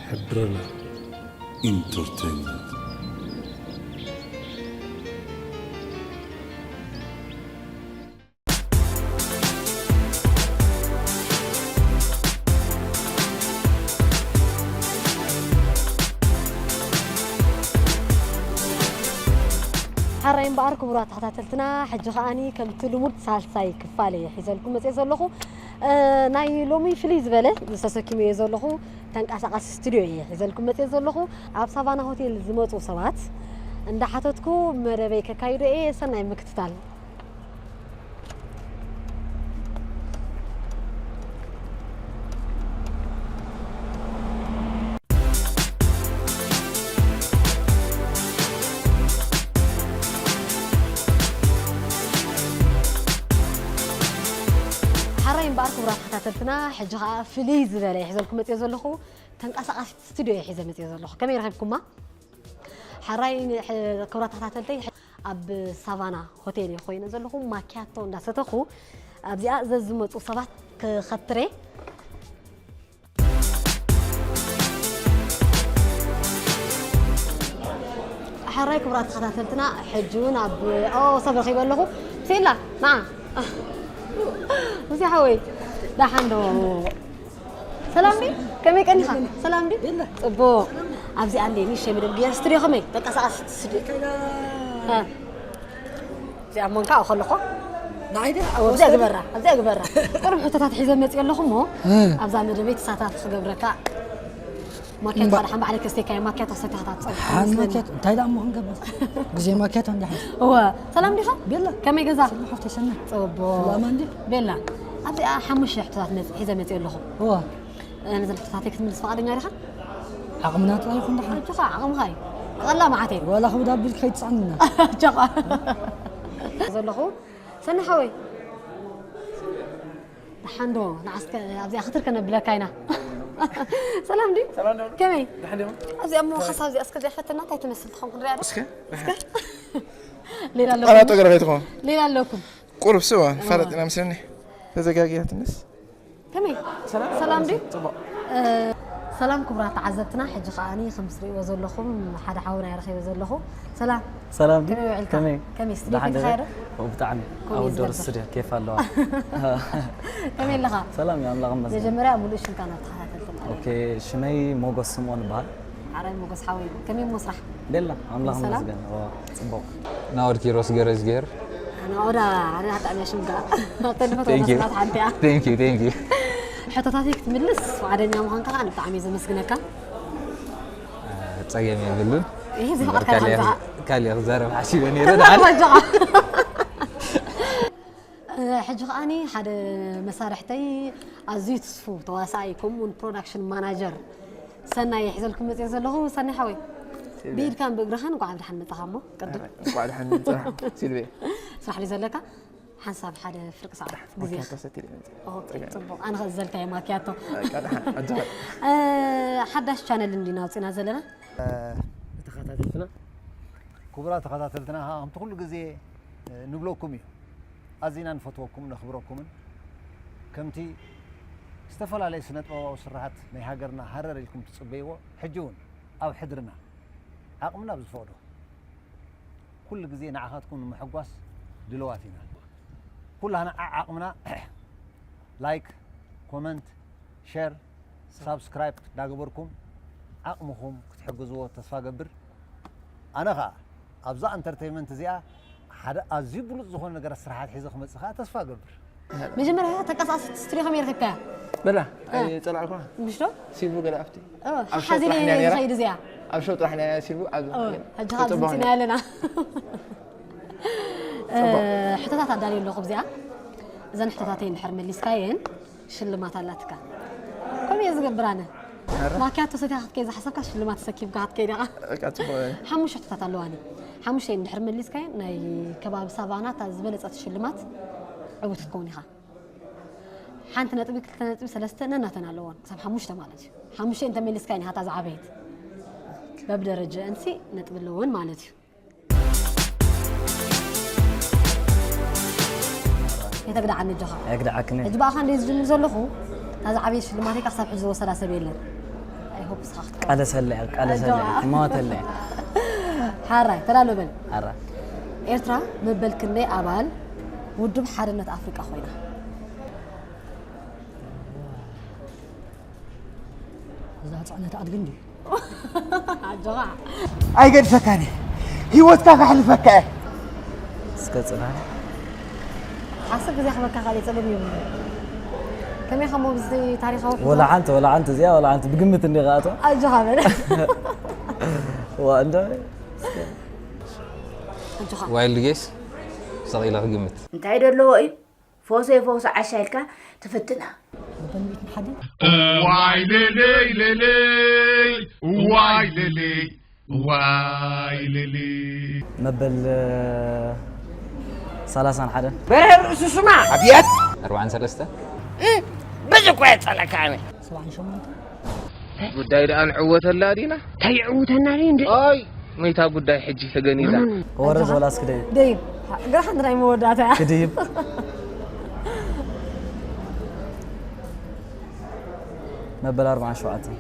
ሕድርና ኢንተርቴይንመንት። ሓራይ እምበኣር ክቡራት ተኸታተልትና፣ ሕጂ ከኣኒ ከምቲ ልሙድ ሳልሳይ ክፋል እየ ሒዘልኩም መፅእ ዘለኹ። እ፣ ናይ ሎሚ ፍልይ ዝበለ ዝተሰኪመዮ ዘለኹ ተንቀሳቓሲ ስቱድዮ እየ ሒዘልኩም መፅእ ዘለኹ። ኣብ ሳቫና ሆቴል ዝመፁ ሰባት እንዳሓተትኩ መደበይ ከካይዶ እየ። ሰናይ ምክትታል። ሓራይ እምበኣር ክቡራት ተኸታተልትና፣ ሕጂ ኸኣ ፍልይ ዝበለ ይሕዘልኩም መፅዮ ዘለኹ ተንቀሳቓሲት ስቱድዮ እየ ሒዘ መፅዮ ዘለኹ። ከመይ ረኺብኩማ? ሓራይ ን-፣ ሕ-፣ ክቡራት ተኸታተልተይ፣ ኣብ ሳቫና ሆቴል እየ ኮይነ ዘለኹ። ማኪያቶ እንዳሰተኹ ኣብዚኣ ዘዝመፁ ሰባት ክኸትሬ። ሓራይ ክቡራት ተኸታተልትና፣ ሕጂ እውን ኣብ፣ ኦ፣ ሰብ ረኺበ ኣለኹ። ብስላ፣ ንዓ። ሙሴ ሓወይ፣ ደሓን ዶ? ሰላም ዲ? ከመይ ቀኒኻ? ሰላም ዲ? ጽቡቕ። ኣብዚ ኣለ፣ ንእሽተይ መደብ ገይረ፣ ስቱድዮ ከመይ? ተንቀሳቐሲ ስቱድዮ። እ። እዚኣ እሞ እንካ ከለኹ። ንዓይ ድያ? ኣብዚኣ ግበራ፣ ኣብዚኣ ግበራ። ቁሩብ ሕቶታት ሒዘ መፅእ ኣለኹ እሞ፣ እ። ኣብዛ መደበይ ተሳታፊ ክገብረካ። ማኪያቶ እምባ- ደሓን ባዕለይ ከስተካ እየ፣ ማኪያቶ ሰቲኻ ትፀንሕ ሓን ትመስለኒ። ማኪያቶ፣ እንታይ ደኣ እሞ ክንገብር? ግዜ ማኪያቶ እንድሓን። እወ፣ ሰላም ዲኻ? ቤላ። ከመይ ገዛ? ሰላም ሓፍተይ ሰናይ። ጽቡቕ። ሰላም እንዲ? ቤላ፣ ኣብዚኣ ሓሙሽተ ሕቶታት መጽ-፣ ሒዘ መጽእ ኣለኹ። እወ። እ፣ ነዘን ሕቶታተይ ክትምልስ ፍቓደኛ ዲኻ? ዓቕምና ጥራይ ይኹን ደሓን። ኣጆኻ፣ ዓቕምኻ እዩ። ጠቕላላ መዓት እዩ። ዋላ ክብድ ኣቢልካ ኣይትጽዕንና። ኣጆኻ። ዘለኹ፣ ሰኒ ሓወይ። ደሓን ዶ? ንዓስከ ኣብዚኣ ክትር ከነብለካ ኢና። ሰላም ድዩ? ሰላም ዶ? ከመይ? ደሓን ዲኹም? ኣብዚኣ እሞ ሓሳብ እዚኣ እስከ እዚኣ ፈተና እንታይ ትመስል ትኸውን ክንሪኣ ዶ? እስከ፣ እስከ። ሌላ ኣለኩም? ጠራጠ ገለ ከይትኸውን። ሌላ ኣለኩም? ቁሩብ ስዋ፣ እዋ። ፋለጥ ኢና መስለኒ። ተዘጋጊያ ትንስ? ከመይ? ሰላም? ሰላም ድዩ? ጽቡቕ። እ፣ ሰላም ክቡራት ተዓዘብትና፣ ሕጂ ከኣኒ ከም ትሪእዎ ዘለኹም ሓደ ሓውና እየ ረኺበ ዘለኹ። ሰላም። ሰላም ድዩ? ከመይ ውዒልካ? ከመይ? ከመይ ስቱድዮ ደሓን ከይድካ ዶ? ዶ? ኦ፣ ብጣዕሚ። ከምኡ ኣብ እዩ ዶር ዝገብር። ስቱድዮ ኬፍ ኣለዋ። ከመይ ኣለኻ? ሰላም እዩ፣ ኣምላኽ ይመስገን። መጀመርያ ሙሉእ ሽምካ ናብ ተኸታተልቲ ንገር። ኦኬ፣ ሽመይ ሞጎስ ስምኦን ይበሃል። ሓራይ ሞጎስ ሓወይ፣ ከመይ እሞ ስራሕ? ቤላ፣ ኣምላኽ ሰላም? ይመስገን። ኦ፣ ጽቡቕ። ናኦድ ኪሮስ ገረዝጌር። ናኦዳ፣ ኣነ ኣጣዕሚያ ሽምካ። ተልፎ Thank you። ተወዳስናት ሓንቲ እያ። Thank you, thank you። ሕቶታተይ ክትምልስ ፍቓደኛ ምዃንካ ከዓ ብጣዕሚ እየ ዘመስግነካ። ጸገም የብሉን። ይሄ ዝፈቐድካ እምበር ካልእ ኢኻ። ክዛ-፣ ካልእ ክዛረብ ሓሲበ ነይረ። ተዛረብ ደሓን። ኣጆኻ። እ፣ ሕጂ ከኣኒ ሓደ መሳርሕተይ ኣዝዩ ትስፉው ተዋሳኣይ ከምኡ እውን ፕሮዳክሽን ማናጀር ሰናይ ሒዘልኩም መፅእ ዘለኹ። ሰናይ ሓወይ፣ ሲልቪያ። ብኢድካን ብእግርኻን እንኳዕ ብደሓን መፃኻ እሞ ቅድም። እንኳዕ ደሓን መፃኻ፣ ሲልቪያ። ስራሕ ድዩ ዘለካ? ሓንሳብ ሓደ ፍርቂ ሰዓት ግዜኻ። ማኪያቶ ሰትየ መፅእ። ኦኬ፣ ጸገም። ጽቡቕ። ኣነ ኸእዘልካ እየ ማኪያቶ። በቃ፣ ደሓን፣ ኣጆኻ። እ፣ ሓዳሽ ቻነል እንዲና ኣውፂና ዘለና። እ፣ ተኸታተልትና፣ ክቡራት ተኸታተልትና፣ ኸዓ ከምቲ ኩሉ ግዜ፣ እ፣ ንብለኩም እዩ። ኣዚና ንፈትወኩም፣ ነኽብረኩምን። ከምቲ ዝተፈላለዩ ስነ ጥበባዊ ስራሓት ናይ ሃገርና ሃረር ኢልኩም ትጽበይዎ፣ ሕጂ እውን ኣብ ሕድርና ዓቕምና ብዝፈቕዶ ኩሉ ግዜ ንዓኻትኩም ንምሕጓስ ድልዋት ኢና። ኩላህና ዓዓቕምና ላይክ፣ ኮመንት፣ ሸር፣ ሳብስክራይብ እንዳገበርኩም ዓቕምኹም ክትሕግዝዎ ተስፋ ገብር። ኣነ ኸኣ ኣብዛ ኢንተርቴይንመንት እዚኣ ሓደ ኣዝዩ ብሉጽ ዝኾነ ነገር ስራሓት ሒዘ ክመጽእ ኸኣ ተስፋ ገብር። መጀመርያ ተንቀሳቐሲት ስትሪዮ ከመይ ረኺብካያ? በላ፣ እ። ኣይጸላእኳ። ምሽ ዶ? ሲልቡ ገለ ኣብቲ። እ፣ ኣብ ሸው ሓዚለ ጥራሕ እየ ነይራ። ዝኸይድ እዚኣ። ኣብ ሸው ጥራሕ ነይራ ሲልቡ፣ ኣብ እ፣ ሕጂ ካብ ጽቡቕ ዝምጽእና ነይራ። ኣለና። ጽቡቕ። እ፣ ሕቶታት ኣዳልየ ኣለኹ ብዚኣ። እዘን ሕቶታተይ እንድሕር መሊስካየን ሽልማት ኣላትካ። ከምኡ እየ ዝገብር ኣነ። ኧረ። ማኪያቶ ሰቲኻ ክትከይድ ዝሓሰብካ ሽልማት ተሰኪምካ ክትከይድ ኢኻ። በቃ ጽቡቕ እየ። ሓሙሽተ ሕቶታት ኣለዋኒ። ሓሙሽተ እንድሕር መሊስካየን ናይ ከባቢ ሳቫና እታ ዝበለጸት ሽልማት ዕውት ክትከውን ኢኻ። ሓንቲ ነጥቢ፣ ክልተ ነጥቢ፣ ሰለስተ ነናተን ኣለወን። ክሳብ ሓሙሽተ ማለት እዩ። ሓሙሽተ እንተመሊስካየን ኢኻ እታ ዝዓበየት። በብደረጃ እንሲ ነጥቢ ኣለወን ማለት እዩ። የተግድዓኒ ኣጆኻ። ኣየግድዓክን እየ። ሕጂ ብኣኻ እንደ ዝጅምር ዘለኹ፣ እታ ዝዓበየ ሽልማተይ ክሳብ ሕጂ ዝወሰዳ ሰብ የለን። I hope ንስኻ ክትከውን። ቃለሰለያ ቃለሰለያ ኣጆኻ። ትማወተለያ ሓራይ ተዳሎ በል። ኣራ ኤርትራ መበል ክንደይ ኣባል ውድብ ሓርነት ኣፍሪቃ ኮይና? እዛ ፅዕነት ኣድግን ድዩ? ኣጆኻ። ኣይገድፈካን እየ። ህይወትካ ከሕልፈካ እየ። እስከ ፅና ሓስብ ግዜ ክበካ ካልእ ፀገም የብሉ። ከመይ ከሞ ብዚ ታሪኻዊ ወላ ሓንቲ ወላ ሓንቲ እዚኣ ወላ ሓንቲ ብግምት እንዲ ከኣቶ ኣጆኻ በል። ዋ እንዶ ኣጆኻ። ዋይልድ ጌስ ሰቒለ ክግምት። እንታይ ደለዎ እዩ? ፈውሶ ይፈውሶ ዓሻ ኢልካ ትፍትና። በሚእትን ሓደ ዋይ ሌሌይ ሌሌይ ዋይ ሌሌይ ዋይ ሌሌይ መበል ሰላሳን ሓደን በርሀ ርእሱ ስማ ኣብያት ኣርባዓን ሰለስተ በዚ እኮ የፀለካ ኣነ ሰብዓን ሸሞንተ ጉዳይ ደኣ ንዕወተላ ዲና እንታይ ይዕውተና ድዩ እንዲ ኣይ መይታ ጉዳይ ሕጂ ተገኒዛ ወረድ ወላ እስክደይ ደይብ ግራ ሓንቲ ናይ መወዳእታ እያ። ክድይብ መበል ኣርባዓን ሸውዓተን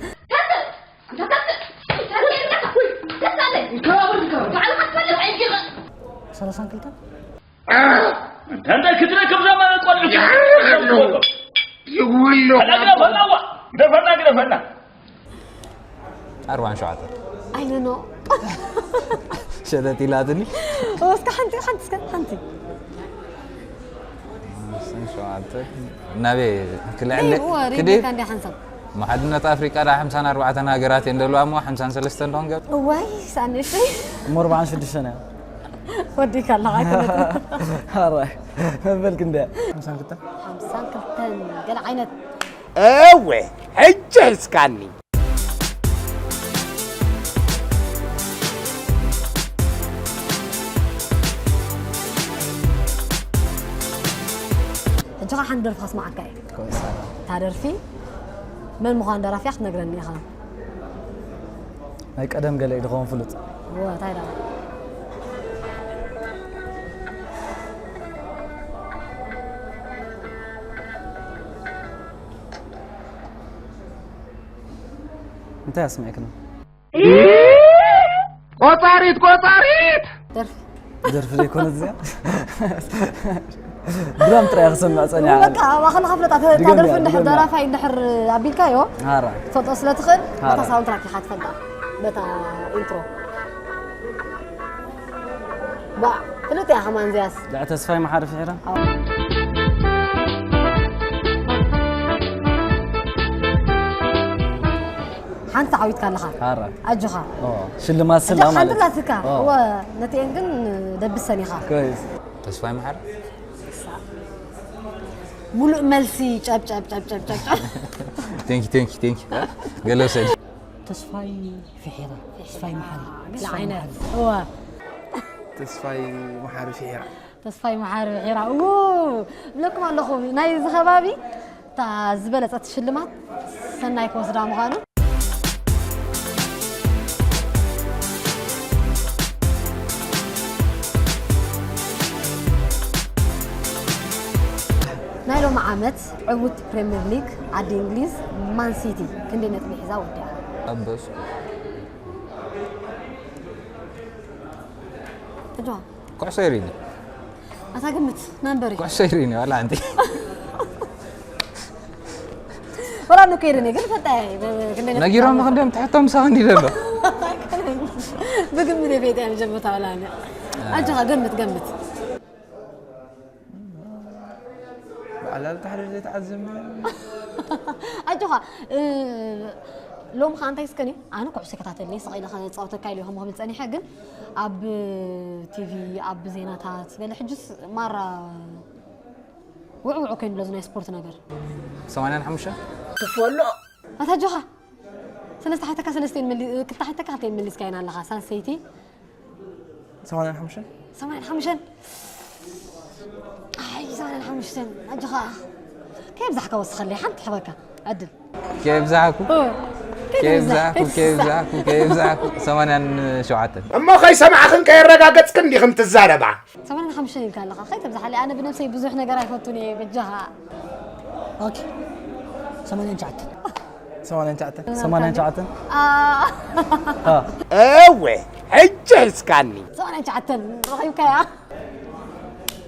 ሰላሳን ክልተን እንታይ ክትረክብ ዘመነ ቆልዑ ይውሎ ግደፈና ግደፈና ኣርባዓን ሸውዓተን ኣይነኖ ሸተት ኢላትኒ እስከ ሓንቲ ሓንቲ እስከ ሓንቲ ሸውዓተ ናበይ ክልዕለ ደይብ እወ ክዲ ሪድካ እንዲ ሓንሳብ መሓድነት ኣፍሪቃ ዳ ሓምሳን ኣርባዕተን ሃገራት እየን ደለዋ እሞ ሓምሳን ሰለስተን ዶ ክንገብር እዋይ ሳንሽተይ እሞ ኣርባዓን ሽዱሽተን እያ ወዲካ ኣለኻ ኣይኮነትን ኣራይ መበል ክንደያ ሓምሳን ክልተን ገለ ዓይነት እወ ሕጂ ሒዝካኒ ሕጂ ኸዓ ሓንቲ ደርፊ ከስማዓካ እየ እታ ደርፊ መን ምዃን ደራፊያ ክትነግረኒ ኢኻ ናይ ቀደም ገለ እዩ ዝኸውን ፍሉጥ እወ እንታይ ደኣ እንታይ ኣስሚዕክና ቆፃሪት ቆፃሪት ደርፊ ደርፊ ዘይኮነት እዚኣ ድራም ጥራይ ክሰምዕ ፀኒሓ በቃ ኣባኸና ከፍለጣ እታ ድገምያ፣ ደርፊ እንድሕር ድገምያ። ደራፋይ እንድሕር ኣቢልካዮ ሃራ ትፈልጦ ስለ ትኽእል በታ ሃራ። ሳውንትራክ ኢኻ ትፈልጣ በታ ኢንትሮ ባ ፍሉጥ እያ ከማን እዚያስ ልዕ ተስፋይ መሓሪ ፍሒራ ሓንቲ ተዓዊትካ ኣለኻ ሃራ ኣጆኻ ኦ፣ ሽልማት ስላ ሓንቲ ማለት ናትካ ኦ፣ እወ ነቲአን ግን ደብሰን ኢኻ ኮይስ ተስፋይ መሓር ሙሉእ መልሲ ጨብጨብ ጨብጨብ ጨብጨብ ቴንኪ ቴንኪ ቴንኪ ገለ ውሰድ ተስፋይ ፍሒራ ተስፋይ መሓሪ ገለ ዓይነት እወ ተስፋይ መሓሪ ፍሒራ ተስፋይ መሓሪ ፍሒራ ው ብለኩም ኣለኹ ናይዚ ከባቢ እታ ዝበለፀት ሽልማት ሰናይ ክወስዳ ምዃኑ ናይ ሎሚ ዓመት ዕውት ፕሪምየር ሊግ ዓዲ እንግሊዝ ማን ሲቲ ክንደይ ነጥቢ ሒዛ ወዲኣ? ኣበስ እጅዋ ኩዕሶ ይሪኒ ኣታ ግምት ናምበሪ ኩዕሶ ይሪኒ ዋላ ሓንቲ ወላ ንከይድን ግን ፈጣይ ክንደይ ነጥቢ ነጊሮም ክንደም ትሕቶም ሰው እንዲ ዘሎ ብግምት የፈይጠ መጀመርታ ወላ ኣነ ኣጆኻ ገምት ገምት ባዕላ ልትሓደር ዘይተዓዘብና ኣጆኻ እ፣ ሎም ኸዓ እንታይ ስከኒ ኣነ ኩዕሶ ይከታተልኒ ስቕ ኢለ ክፃወተካ ኢሉ ከምኡ ክብል ፀኒሐ ግን ኣብ ቲቪ ኣብ ዜናታት ገለ ሕጅስ ማራ ውዕውዕ ኮይኑ ለዚ ናይ ስፖርት ነገር ሰማንያን ሓሙሽተ ትፈሎ ኣታ ኣጆኻ ሰለስተ ሓተካ ሰለስተ ክልተ ሓተካ ክልተ መሊስካ ኢና ኣለኻ ሳንሰይቲ ሰማንያን ሓሙሽተ ሰማንያን ሓሙሽተን ኣይ ሰማንያን ሓሙሽተን ኣጆኻ ከየብዛሕካ ወስኸለይ ሓንቲ ሕበካ ዕድል ከየብዛሕኩ ኦ፣ ከየብዛሕኩ ከየብዛሕኩ ከየብዛሕኩ ሰማንያን ሸውዓተን እሞ ከይሰማዕኽን ከየረጋገፅክን እንዲኽን ትዛረባ ሰማንያን ሓሙሽተን ኢልካ ኣለኻ ከይተብዛሓለይ ኣነ ብነብሰይ ብዙሕ ነገር ኣይፈቱን እየ በጃኻ ኦኬ ሰማንያን ትሽዓተን ሰማንያን ትሽዓተን። ሰማንያን ትሽዓተን። አ አ እወ፣ ሕጂ ሒዝካኒ። ሰማንያን ትሽዓተን ረኺብካያ።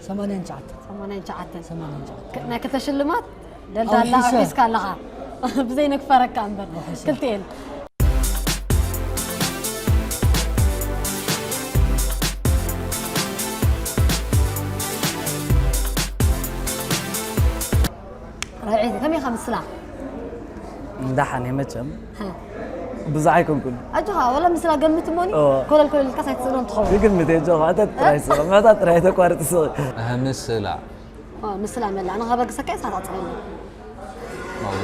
ሰማንያን ትሽዓተን። ሰማንያን ትሽዓተን። ሰማንያን ትሽዓተን። ናይ ክልተ ሽልማት ደልዳላ ኣውሒሰ። ኣውሒስካ ኣለኻ። ብዘይ ነግፈረካ እምበር። ክልቲኤን። ራብዒ ከመይ ኢኻ ምስላ? ደሓን እየ መቸም። ብዙሕ ኣይኮንኩን። ኣጆኻ ወላ ምስላ ገምት እሞኒ ኦ። ኮለል ኮለል ኢልካስ ኣይትስእኖን ትኸውን። ይግምት እየ ኣጆኻ። ኣታ ጥራይ ስቕ። መታ ጥራይ ተቋርጥ ስቕ። እህ ምስላ ኦ፣ ምስላ መላ ኣነ ከበግሰካ እየ ሳታ ጽበኒ። ኣው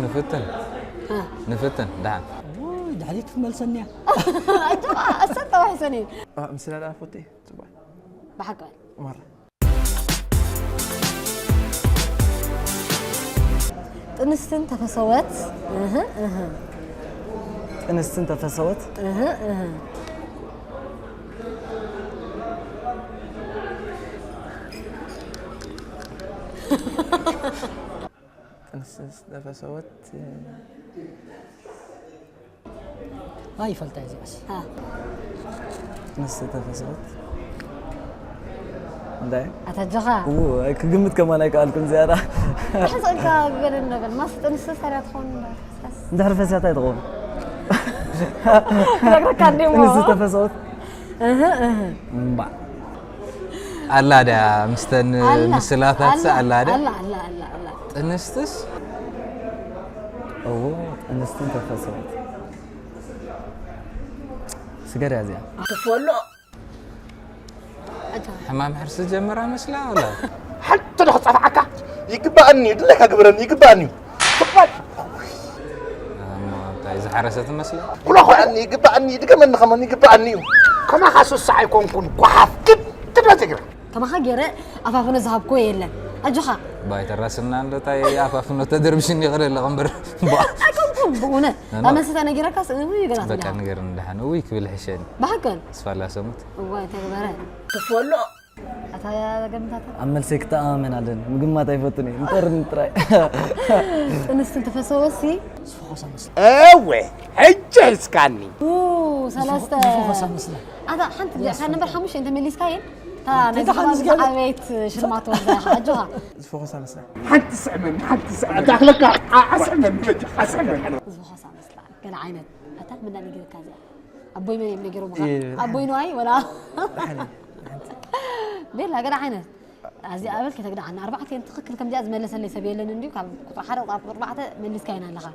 ንፍትን ንፍትን ደሓን ውይ ድሕሪት ክትመልሰኒ እያ። ኣጆኻ ኣሰብ ተዋሒሰኒ። ምስላ ደኣ ፎቶ እዩ ጽቡቅ ብሓቂ ማራ ጥንስትን ተፈሰወት እህ እህ ጥንስትን ተፈሰወት እህ እህ ጥንስስ ተፈሰወት ኣይፈልጣ እዚኣስ። አ ጥንስቲ ተፈሰወት እንታይ ኣታ ኣጆኻ ክግምት ከማን ኣይከኣልኩን ዝያዳ ሕሰንካ ገለ ነበር ማስ ጥንስስ ታዲያ ትኸውን እንድሕር ፈስያት ኣይትኸውን ነግረካ እንዲሞ ጥንስቲ ተፈሰወት እህ እህ እምባ ኣላ ድያ ምስተን ምስላታት ኣላ ድያ ኣላ ኣላ ኣላ ኣላ ጥንስትስ እዎ ጥንስትን ተፈሰወት ስገር ያዚያ ክትፈሎ ሕማም ሕርሲ ጀምራ መስላ ኣላ ሓንቲ ዶ ክጸፍዓካ ይግባኣኒ እዩ፣ ድለካ ግበረኒ ይግባኣኒ እዩ። ትቕበል። እሞ እንታይ ዝሓረሰት መስላ ኩሎ ይግባኣኒ ይግባኣኒ እዩ፣ ድገመኒ ከመን ይግባኣኒ እዩ። ከማኻ ስሳ ኣይኮንኩን ጓሓፍ ግድ ትብለ ትግረ ከማኻ ገይረ ኣፋፍኖ ዝሃብክዎ የለን ኣጆኻ ባይተራስና እንደታይ ኣፋፍኖ ተደርብሽኒ ይኽእል ኣለኹ እምበር ባ ኣይኮንኩን ብእውነት እና- ኣመሰታ ነጊረካስ እው ይገላት በቃ ነገር እንደሓን እውይ ክብል ሕሸኒ ብሓቀን ስፋላ ሰሙት እዋይ ተግበረ ክትፈሎ ኣታ ገምታታ ኣብ መልሰይ ክተኣማመን ኣለኒ ምግማት ኣይፈትን እየ ንጠርን ጥራይ ጥንስትን ተፈሰወሲ ዝፈኾሳ መስላ እወ፣ ሕጂ ሒዝካኒ። ኡ፣ ሰለስተ ዝፈኾሳ መስላ ኣታ ሓንቲ ቢዕካ ነበር ሓሙሽተ እንተ መሊስካ የን እታ ናይ ተታ ሓሙስ ገለ- ዓበየት ሽልማት ወስዳ ኢኻ ኣጆኻ ዝፈኾሳ መስላ ሓንቲ ስዕመኒ ሓንቲ ስዕመኒ ኣዳኽለካ ኣስዕመኒ በጃ ኣስዕመኒ ዝፈኾሳ መስላ ገለ ዓይነት ኣታ ምና ነጊርካ እዚኣ ኣቦይ መን እዮም ነጊሮምኻ እ- ኣቦይ ነዋይ ወላ ቤላ ገለ ዓይነት ኣዚኣ በል ከተግድዓና ኣርባዕተን ትኽክል ከምዚኣ ዝመለሰለይ ሰብ የለን እንድዩ ካብ ቁጥሪ ሓደ ቁጥሪ ኣርባዕተ መሊስካ ኢና ኣለኻ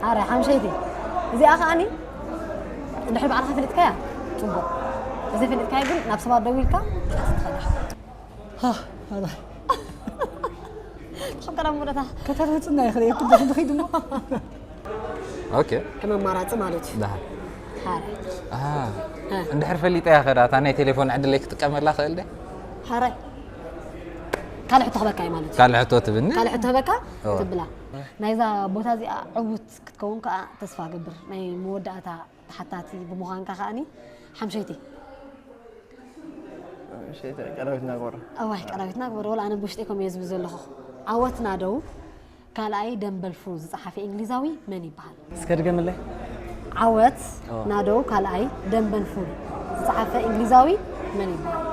ኣረ ሓምሸይቲ እዚኣ ከዓኒ እንድሕር ባዕልኻ ፈሊጥካያ ጽቡቕ ተዘይፈሊጥካያ ግን ናብ ሰባት ደው ኢልካ ትሓስ ትኸዳ ትኸከላ ሙለታ ከተርህፅና ይኽእል እየ ክበኽ ንኸይድ እሞ ኦኬ ከም ኣማራፂ ማለት እዩ ደሓን ሓደ ኣሃ እንድሕር ፈሊጠያ ኸዳ እታ ናይ ቴሌፎን ዕድለይ ክጥቀመላ ክእል ደ ሓደ ካልእ ሕቶ ክበካ እዩ ማለት እዩ ካልእ ሕቶ ትብኒ ካልእ ሕቶ ህበካ ኦ። ትብላ ናይዛ ቦታ እዚኣ ዕውት ክትከውን ከዓ ተስፋ ገብር ናይ መወዳእታ ተሓታቲ ብምዃንካ ከዓኒ ሓምሸይቲ ቀዳዊትና ጎራ ኣዋይ ቀዳዊትና ግበሮ ወላ ኣነ ብውሽጠይ ከም እየ ዝብል ዘለኹ ዓወት ናደው ካልኣይ ደንበል ፉል ዝፀሓፈ እንግሊዛዊ መን ይበሃል እስከ ድገምለይ ዓወት ኦ። ናደው ካልኣይ ደንበል ፉል ዝፀሓፈ እንግሊዛዊ መን ይበሃል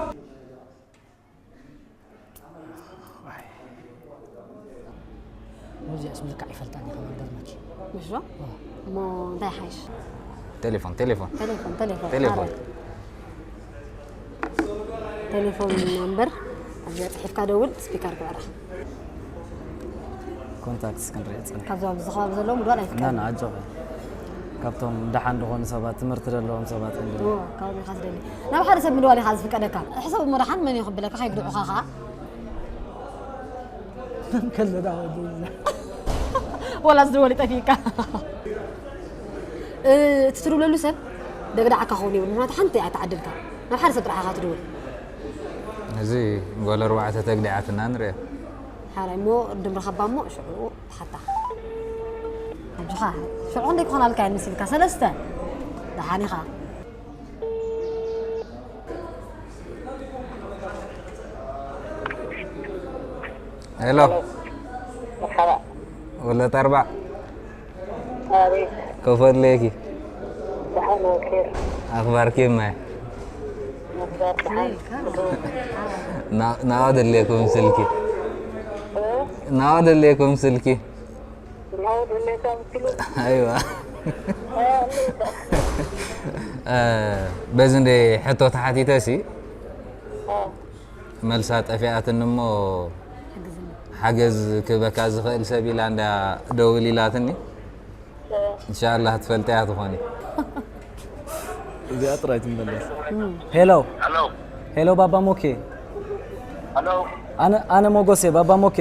ወዚኣ ስምልካ ይፈልጣ ኒ ከማን ገርመኪ ምሽ ዶ እሞ እንታይ ሓይሽ ቴሌፎን ቴሌፎን ቴሌፎን ቴሌፎን ቴሌፎን። ኣረ። ቴሌፎን ነምበር ኣብዚኣ ፅሒፍካ ደውል ስፒከር ግበራ ኮንታክትስ ክንርኢ ፅንሕ ካብዚ ኣብዚ ከባቢ ዘለዉ ምድዋል ኣይፍቀድ ናና ኣጆኺ ካብቶም ደሓን ዝኾኑ ሰባት ትምህርቲ ዘለዎም ሰባት ክንድን ካብዚኻ ዝደሊ ናብ ሓደ ሰብ ምድዋል ኢኻ ዝፍቀደካ ሕሰብ እሞ ደሓን መን እዩ ክብለካ ከይግድዑኻ ከዓ ከለዳ ወላ ዝደወል ይጠፊእካ እቲ ትድውለሉ ሰብ ደግዳዕካ ክኸውን ይብል ምክንያቱ ሓንቲ እያ ተዓድልካ ናብ ሓደ ሰብ ጥራሕ ኢኻ ትድውል እዚ ጓል ኣርባዕተ ተግዲዓትና ንሪኦ ሓራይ እሞ ድምርኸባ እሞ ሽዑ ተሓታ ኣጆኻ ሽዑ ክንደይ ክኾናልካ እየን መሲልካ ሰለስተ ደሓን ኢኻ ሄሎ። መርሓባ። ወለት ኣርባዕ። ኣቤት። ከፈለኪ። ደሓን ወኪር። ኣኽባርኪ ማይ። መኽባር ደሓን። ና-፣ ናዋ ደልየኩም ስልኪ። እ? ናዋ ደልየኩም ስልኪ። ናዋ ደልየካ ብትሉ። ኣይዋ። እ፣ ኣለካ። እ፣ በዚ እንደ ሕቶ ተሓቲተሲ፣ እ። መልሳ ጠፊኣትኒ እሞ ሓገዝ ክህበካ ዝኽእል ሰብ ኢላ እንዳ ደውል ኢላትኒ። እንሻላህ ትፈልጥያ ትኾኒ። እዚኣ ጥራይ ትመለስ። ሄሎ። ሄሎ። ሄሎ ባባ ሞኬ። ሄሎ። ኣነ፣ ኣነ ሞጎሴ፣ ባባ ሞኬ።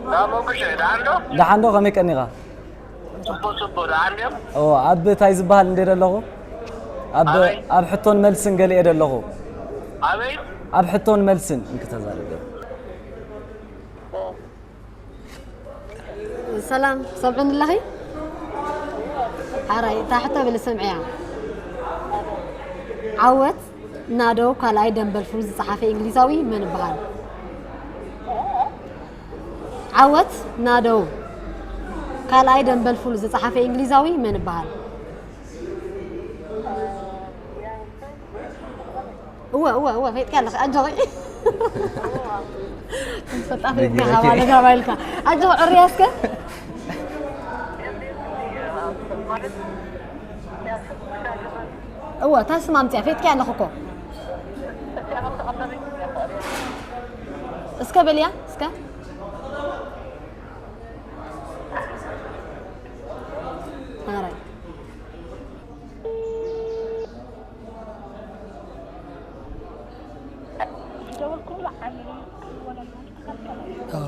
ባባ ሞጎሴ፣ ደሓን ዶ? ደሓን ዶ? ከመይ ቀኒኻ? ጽቡቕ፣ ጽቡቕ፣ ደሓን ድዮም? ኦ፣ ኣብ ታይ ዝበሃል እንደ ደለኹ? ኣብ፣ ኣበይ? ኣብ ሕቶን መልስን ገሊኤ ደለኹ። ኣበይ? ኣብ ሕቶን መልስን እንክተዛረብ። ሰላም፣ ሰምዕኒ ኣለኺ? ሓራይ፣ እታ ሕቶ ብልስምዕያ። ዓወት ናደው ካልኣይ ደምበል ፍሉይ ዝጸሓፈ እንግሊዛዊ መን ይበሃል? ዓወት ናደው ካልኣይ ደምበል ፍሉይ ዝጸሓፈ እንግሊዛዊ መን ይበሃል? እወ፣ እወ፣ እወ፣ ፈይጥኪ ኣለኺ፣ ኣጆኺ። ትፈልጣ ፈይጥኪ፣ ንግደኪ። ሃባ ለጋባ ኢልካ። ኣጆኺ፣ ዕርያ እስከ። እወ፣ እታ ስም ኣምፅያ፣ ፈይጥኪ ኣለኺ እኮ። እስከ በልያ፣ እስከ። ማራይ።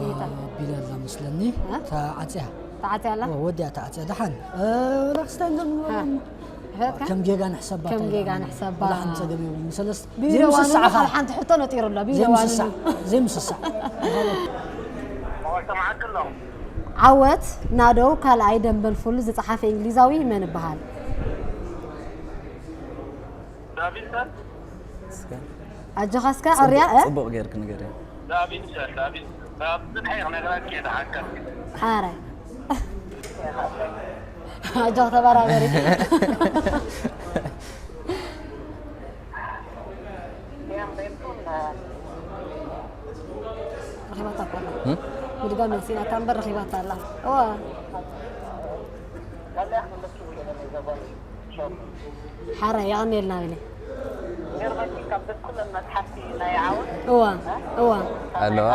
ጌታ። ቢላ ኣላ መስለኒ። እ? ተዓጽያ። ተዓጽያ ኣላ? ወ-፣ ወዲያ ተዓጽያ። ደሓን። እ፣ ወላ ክስታይ እንዞም ሃ። ንበሎም። ሕፈትካ? ከም ጌጋ ንሕሰባ ከም እንታይ ጌጋ ኢላ? ንሕሰባ። ወላ ሓንቲ ጸገም የብሉን። ሰለስተ ቢሮ ዘይምስሳዕ ዋንሉ ኸኣ። ካብ ሓንቲ ሕቶ ነጢሩ ኣሎ። ቢሮ ዘይምስሳዕ። ዋንሉ። ዘይምስሳዕ። ዓወት ናደው ካልኣይ ደምበል ፉል ዝጸሓፈ እንግሊዛዊ መን ይበሃል? ዳቪንሰን? እስከ። ኣጆኻ እስከ ጽቡቕ፣ ኣርያ፣ እ? ጽቡቕ ጌርክ ንገርያ። ዳቪንሰን፣ ዳቪንሰን። ኣብ ጽንሐ ክነግረካ እየ፣ ደሓን ከ። ሓራይ። ኣጆኻ ተበራበሪ። ረኺባታ እኮ ኣላ። እም? ብድጋሚ መሲላታ እምበር ረኺባታ ኣላ። እዋ። ሓራይ የቐንየልና በሊ። እዋ፣ እዋ። ኣለዋ።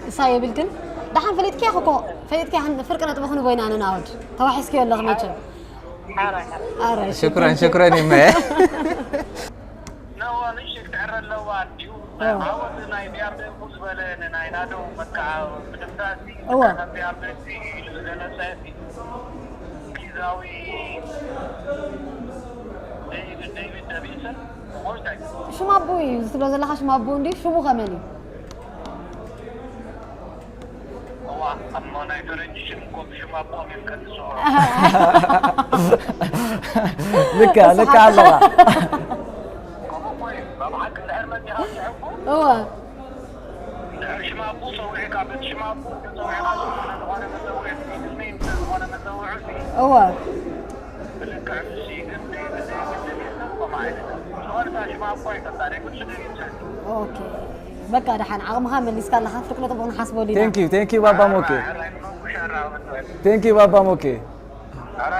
እሳ የብልክን? ደሓን ፈሊጥክያ እኮ። ፈሊጥክያ፣ ፍርቂ ነጥቢ ክንቦ ኢና ንናወድ። ተዋሒስክዮ ኣለኺ መቸም። ኣረ፣ ሽክረን፣ ሽክረን ይመየ። ነዋ፣ ምሽክ ትዕረ ኣለዋ ድዩ? ኦ። ዓወት ናይ ቢያምቤ እኹ ዝበለ ንናይ ናደው መትከዓ ምድምሳሲ፣ እወ። ከም ቢያምቤ ኢሉ ዝገለጸ እንግሊዛዊ ዴቪድ፣ ዴቪድ ደቪድሰን፣ ሞይታይ። ሽም ኣቦኡ እዩ ዝትብሎ ዘለኻ፣ ሽም ኣቦኡ እንድዩ፣ ሽሙ ከ መን እዩ? እዋ፣ እሞ ናይ ፈረንጂ ሽም እኮ ብሽም ኣቦኦም እዮም ከንስዎ። ልካ፣ ልካ ኣለኻ። ከምኡ እኮ እዩ። ኣብ ሓቂ እንድሕር መጺኻ ትሕብኡ፣ እዋ። እንድሕር ሽም ኣቦኡ ሰዊዕካ፣ በቲ ሽም ኣቦኡ እንተጸዊዕካ፣ ዝኾነ መጸውዒ፣ ንስሜን ዝኾነ መጸውዒ፣ እዋ። ብልክዕ ንሱ እዩ፣ ግን ብዘይ፣ ብዘይ፣ ብዘይ፣ ዝኾነ ሽም ኣቦ ኣይተጣሪ፣ ግን ስሜን ይውሰድ። ኦኬ። በቃ ደሓን ዓቕምኻ መሊስካ ኣለኻ፣ ፍርቂ ነጥቢ ክንሓስበሉ ኢና። Thank you፣ thank you ባባ ሞኬ። Thank you ባባ ሞኬ። ኣረ፣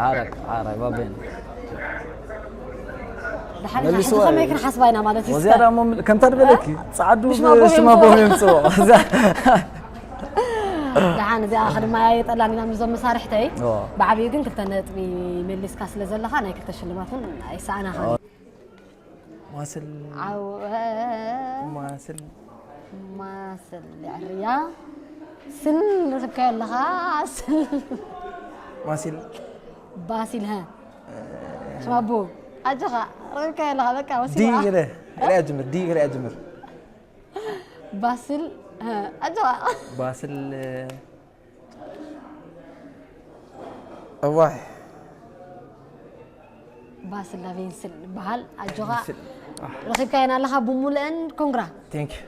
ኣረ፣ ኣረ፣ ባቤን። ደሓን ኢኻ፣ መሊስዋ ሕጂ ከመይ እዩ። ክንሓስባ ኢና ማለት እዩ? ወዚያዳ እሞ ከምታ ዝበለኪ፣ እ? ጻዕዱ ብሽማ ቦም ብሽማ ቦም የምጽኦ። የምጽኦ። ደሓን እዚኣ ከድማ የጠላን ኢና ምስዞም መሳርሕተይ። ኦ። ብዓብዩ ግን ክልተ ነጥቢ መሊስካ ስለ ዘለኻ ናይ ክልተ ሽልማት እውን ኣይሰኣናኻን። ኦ። ማስል። ዓው-፣ ማስል። ማስል የዕርያ። ስል ረኺብካዮ ኣለኻ፣ ስል። ማሲል። ባሲል፣ ሀ። ሽማቡ። ኣጆኻ፣ ረኺብካዮ ኣለኻ፣ በቃ፣ ወሲባ። ዲ ገለ፣ ገለ ኣጅምር፣ ዲ ገለ ኣጅምር። ባስል፣ ሀ፣ ኣጆኻ። ባስል፣ እዋይ። ባስላ ቬንስል በሃል። ኣጆኻ፣ ረኺብካየን ኣለኻ ብሙሉአን። ኮንግራ። Thank you.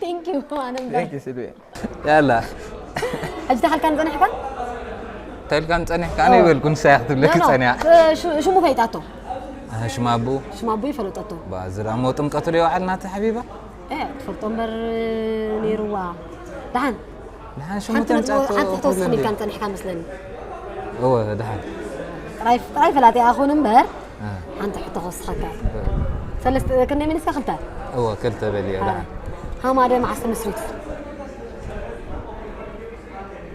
Thank you ኣነ እምበር። Thank you, Silvia. ያላ ሕጂ ተኸልካን ጸኒሕካ? ተልካን ጸኒሕካ ኣነ ይበልኩ ንሳ ክትብለክ ኖ፣ ኖ። ጸኒያ። ሽ- ሽሙ ፈይጣቶ። ሽማቡ ሽማቡ ይፈለጠቶ። ባዝራ ሞጥምቀቱ ሊዮ ዓልና ተሓቢባ። ትፈልጦ እምበር ነይርዋ። ደሓን ንሓን ሽሙ ሓንቲ ነጥቢ ተምጻቶ ሓንቲ ተወስኽን ኢልካ ጸኒሕካ መስለኒ። እወ ደሓን ጥራይ ጥራይ ፈላጢ ኣኹን እምበር ሓንቲ ሕቶ ክወስኸካ። ሰለስተ ክንደይ መሊስካ? ክልተ። እወ ክልተ በልዮ ደሓን። ሃማደ መዓስ ተመስሪቱ?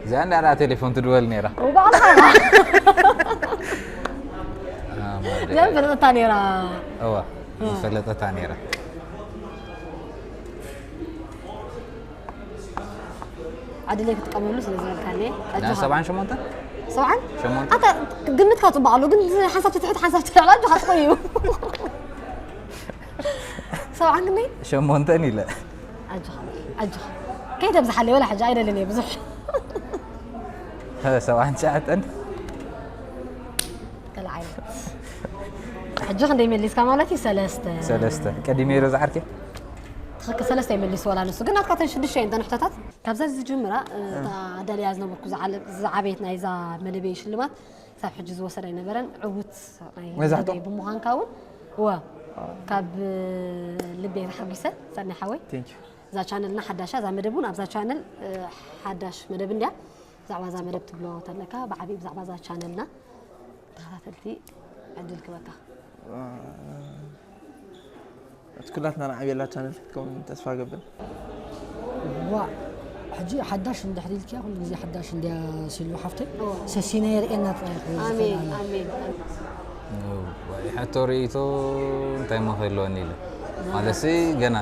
እዚኣ እንዳላ ቴሌፎን ትድወል ነይራ። ወባዕልኻ ሃማደ። ዘን ፈለጠታ ነይራ። እወ ፈለጠታ ነይራ። ዕድለይ ክጥቀመሉ ስለ ዝበልካኒ። ናይ ሰብዓን ሸሞንተ? ሰብዓን? ሸሞንተ? ኣታ ግምትካ ጽቡቕ ኣሎ፣ ግን ሓንሳብ ትትሕት ሓንሳብ ትልዕላ ኣጆኻ ትቆዩ። ሰብዓን ክንደይ? ሸሞንተን ኢለ። ኣጆኻ ኣጆኻ ከይተብዝሓለይ ወላ ሕጂ ኣይደልን እየ ብዙሕ። ሰብዓን ትሽዓተን? ገለ ዓይነት። ሕጂ ክንደይ መሊስካ ማለት እዩ? ሰለስተ። ሰለስተ ቀዲመ ኢለ ዝዓርኬ? ትኽክል፣ ሰለስተ ይመሊስ ዋላ ንሱ ግን ናትካ ተን ሽዱሽተ እየን ተንሕቶታት። ካብዛ ዝጅምራ እታ ኣዳልያ ዝነበርኩ ዝዓለ- ዝዓበየት ናይዛ መደበይ ሽልማት ክሳብ ሕጂ ዝወሰደ ኣይነበረን። ዕዉት ናይ መብዛሕትኦም? መደበይ ብምዃንካ እውን እወ ካብ ልበይ ተሓጒሰ። ሰናይ ሓወይ Thank you. እዛ ቻነልና ሓዳሻ እዛ መደብ እውን ኣብዛ ቻነል ሓዳሽ መደብ እንድያ። ብዛዕባ እዛ መደብ ትብሎ ተለካ ብዓብዪ ብዛዕባ እዛ ቻነልና ተኸታተልቲ ዕድል ክበካ። እቲ ኩላትና ንዓብየላ ቻነል ክትከውን ተስፋ ገብር። ዋ ሕጂ ሓዳሽ እንድሕር ኢልክያ ኩሉ ግዜ ሓዳሽ እንድያ ሲሉ ሓፍተይ ኦ። ሰሲና የርእየና ጥራይ ክብል ኣሜን ዝኽእል ኣላ። ኣሜን። ሕቶ ርእይቶ እንታይ ሞ ክህልወኒ ኢለ ማለትሲ ገና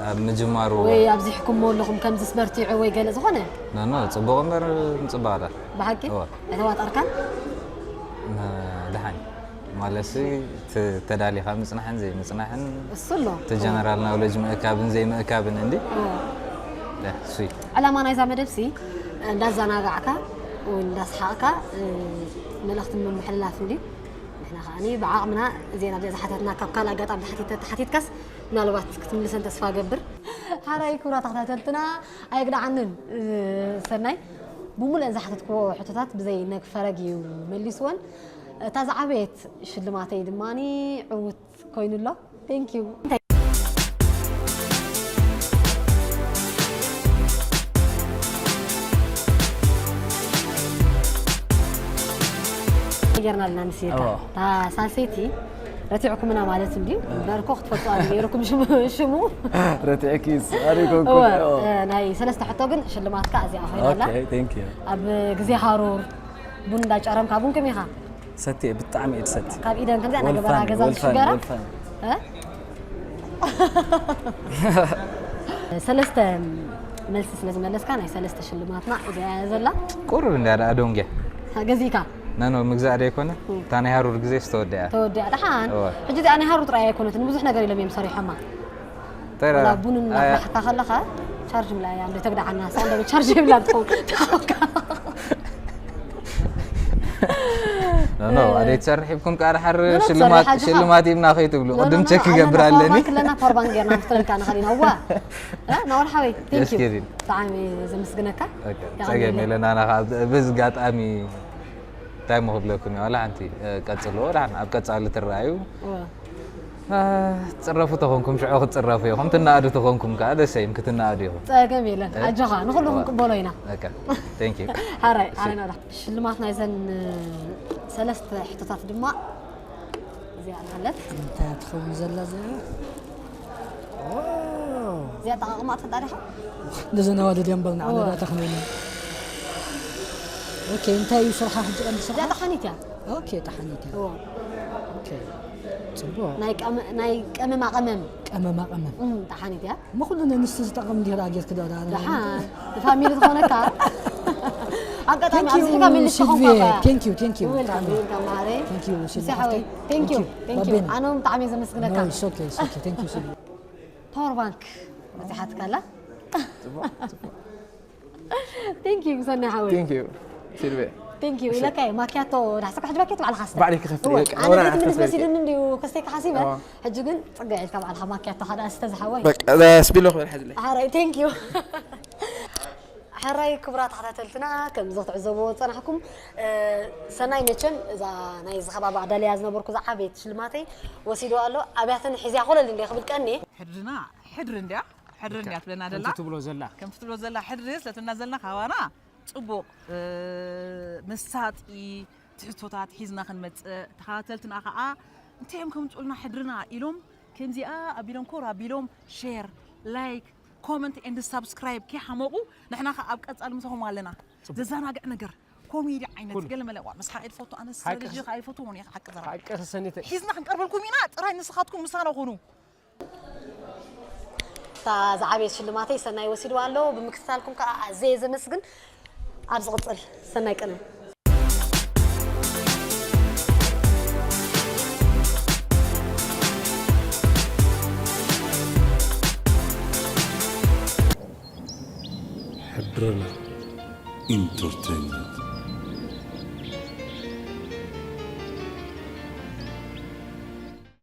ኣብ ምጅማሩ ወይ ኣብዚሕኩሞ ኣለኹም ከምዚስ በርቲዑ ወይ ገለ ዝኾነ ኖ ኖ ጽቡቕ እምበር ምጽባቕታ ብሓቂ እወ። ኣይተዋጠርካን ደሓን ማለትሲ ተ- ተዳሊኻ ምጽናሕን ዘይምጽናሕን እሱ ኣሎ እቲ ጀነራል ናውለጅ ምእካብን ዘይምእካብን እንዲ እወ። ሱይ ዕላማ ናይዛ መደብሲ እንዳዘናጋዕካ ወይ እንዳስሓቕካ እ፣ መልእኽቲ ምምሕልላፍ እንዲ ንሕና ከዓኒ ብዓቕምና እዚአን ኣብዚኣ ዝሓተትና ካብ ካልእ ኣጋጣሚ ተሓቲተ- ተሓቲትካስ ምናልባት ክትምልሰን ተስፋ ገብር ሓራይ ክብራ ተኸታተልትና ኣየግዳዓንን እ፣ ሰናይ ብሙሉአን ዝሓተትክዎ ሕቶታት ብዘይ ነግ ፈረግ እዩ መሊስወን እታ ዝዓበየት ሽልማተይ ድማ ዕውት ኮይኑ ኣሎ Thank you። ጌርና ኣለና ንስካ እዎ። እታ ሳልሰይቲ ረቲዕኩምና ማለት እንዲ እምበርኮ ክትፈልጡ ኣለ ገይርኩም ሽሙ ሽሙ ረቲዕኪስ ኣሪኮንኩ እወ፣ እ፣ ናይ ሰለስተ ሕቶ ግን ሽልማትካ እዚኣ ኮይና ኣላ ኦኬ ቴንክ ዩ ኣብ ግዜ ሃሩር ቡን እንዳጨረምካ ቡን ከመይ ኢኻ ሰትየ ብጣዕሚ እየ ትሰቲ ካብ ኢደን ከምዚኣ እናገበራ ወልፋን ገዛ ወልፋን ዝሽገራ ወልፋን እ? ሰለስተ መልሲ ስለ ዝመለስካ ናይ ሰለስተ ሽልማትና እዚኣ እያ ዘላ ቁሩብ እንዳ ደኣ ዶንግያ ገዚእካ ነኖ ምግዛእ ደይኮነ እታ ናይ ሃሩር ግዜ ዝተወደያ ተወዲኣ ደሓን እወ። ሕጂ እዚኣ ናይ ሃሩር ጥራይ ኣይኮነትን ብዙሕ ነገር ኢሎም እዮም ሰሪሖማ ተራ ቡን እናፍላሕካ ከለኻ ቻርጅ ምላ እያ እንደ ተግዳዓና ሳ እንደ ቻርጅ ይብላ እንትኸውን ተሓውካ ኖ ኣደይ ትሰርሕ ኢልኩም ከዓ ድሓር ኖ፣ ኖ፣ ሽልማት ትሰርሕ፣ ሽልማት ይብና ከይትብሉ ኖ፣ ኖ፣ ቅድም ኖ፣ ቸክ ኣለና ይገብር ኣለኒ ፓወርባንክ ኣለና ፓወርባንክ ጌርና ክፍተልካ ንኽእል ኢና እዋ እ፣ ናወል ሓወይ ቴንክ ዩ የስኬሪን ብጣዕሚ ዘመስግነካ ጸገም የለን ኣና ከዓ በዚ ኣጋጣሚ እንታይ ሞ ክብለኩም እዩ ዋላ ሓንቲ ቀፅልዎ ድሓን ኣብ ቀፃሊ ትረኣዩ እወ። አ፣ ትፅረፉ ተኾንኩም ሽዑ ክትፅረፉ ኢኹም ትናኣዱ ተኾንኩም ከዓ ደሰይም ክትናኣዱ ኢኹም ጸገም የለን እ? ኣጆኻ ንኹሉ እወ። ክንቅበሎ ኢና በቃ ቴንክ ዩ ሓራይ ኣነ ሽልማት ናይዘን ሰለስተ ሕቶታት ድማ እዚኣ ማለት እንታይ ትኸውን ዘላ እዚኣ እዚኣ ጠቃቅማ ትፈልጣ ዲኻ ነዘን ኣዋልድ እምበር ንዓና እወ። ዳተኽነና ኦኬ እንታይ እዩ ስርሓ ሕጂ ቀንዲ ስርሓ እዚኣ ጠሓኒት እያ ኦኬ ጠሓኒት እያ እወ። ኦኬ ጽቡቅ ናይ ቀመ- ናይ ቀመማ ቀመም ቀመማ ቀመም እም፣ ጠሓኒት እያ እሞ ኩሉ ነንስቲ ዝጠቕም እንዲህ ዳኣ ጌርክ ዶ ዳኣ ደሓን ንፋሚሊ ዝኾነካ ኣጋጣሚ Thank you, ኣብዚሕካ መልስ ሲልቪ። ተኾንኳ Thank you, thank you። Welcome, ብጣዕሚ። welcome ማዕረይ Thank you, ሲልቪ ምሳይ ሓወይ ሓፍተይ። Thank you, Thank you. thank you ባቤና። ኣነ እውን ብጣዕሚ እየ ዘመስግነካ No, it's okay, it's okay. Thank you, ሲልቪ። ፓወር ባንክ በዚሓትካ ኣላ Thank you ሰናይ ሓወይ ቴንክ ዩ ሲልቪ Thank you ኢለካ እየ። ማኪያቶ ዳሕሰ ክሕጅ ማኪያቶ ባዕልኻ ስተ። ባዕለይ ክኸፍል እወ፣ እየ፣ በቃ። ኣነ ወላ ቤት ምን ኣኸፍል መስል እየ። እንዲሁ ክስተይ ክሓሲበ እወ። ሕጂ ግን ጽገ ኢልካ ባዕልኻ ማኪያቶ ሓደ ኣስተ ዝሓወይ። በቃ ደስ ቢሎ ክብል ሓዝለይ። ሕራይ thank you። ሕራይ ክቡራት ተኸታተልትና ከም ዝትዕዘብዎ ዝጸናሕኩም እ፣ ሰናይ መቸም እዛ ናይ ዝኸባቢ ኣዳልያ ዝነበርኩ ዝዓበየት ሽልማተይ ወሲዶ ኣሎ። ኣብያተን ሒዝያ ኮለል እንደ ክብል ቀኒ ሕድርና ሕድሪ እንድያ ሕድሪ እንድያ ትብለና ደላ ከምቲ ትብሎ ዘላ ከምቲ ትብሎ ዘላ ሕድሪ ስለትና ዘለና ካባና ጽቡቕ እ፣ መሳጢ ትሕዝቶታት ሒዝና ክንመጽእ ተኸታተልትና ከዓ እንታይ እዮም ከምፅኡልና ሕድርና ኢሎም ከምዚኣ ኣቢሎም ኮር ኣቢሎም share like comment and subscribe ከይሓመቑ ንሕና ከዓ ኣብ ቀፃሊ ምሳኹም ኣለና። ዘዘናግዕ ነገር ኮሜዲ ዓይነት ገለመለ ዋ መስሓቅ ይፈቱ ኣነ ሓቂ ስትራቴጂ ከዓ ይፈትዎን እየ ሓቂ ዘራ ሓቂ ሰኒተ ሒዝና ክንቀርበልኩም ኢና። ጥራይ ንስኻትኩም ምሳና ኹኑ። እታ ዝዓበየት ሽልማተይ ሰናይ ወሲድዋ ኣሎ። ብምክትታልኩም ከዓ ኣዘየ ዘመስግን። ኣብ ዝቕፅል ሰናይ ቅነ። ሕድርና ኢንተርቴይንመንት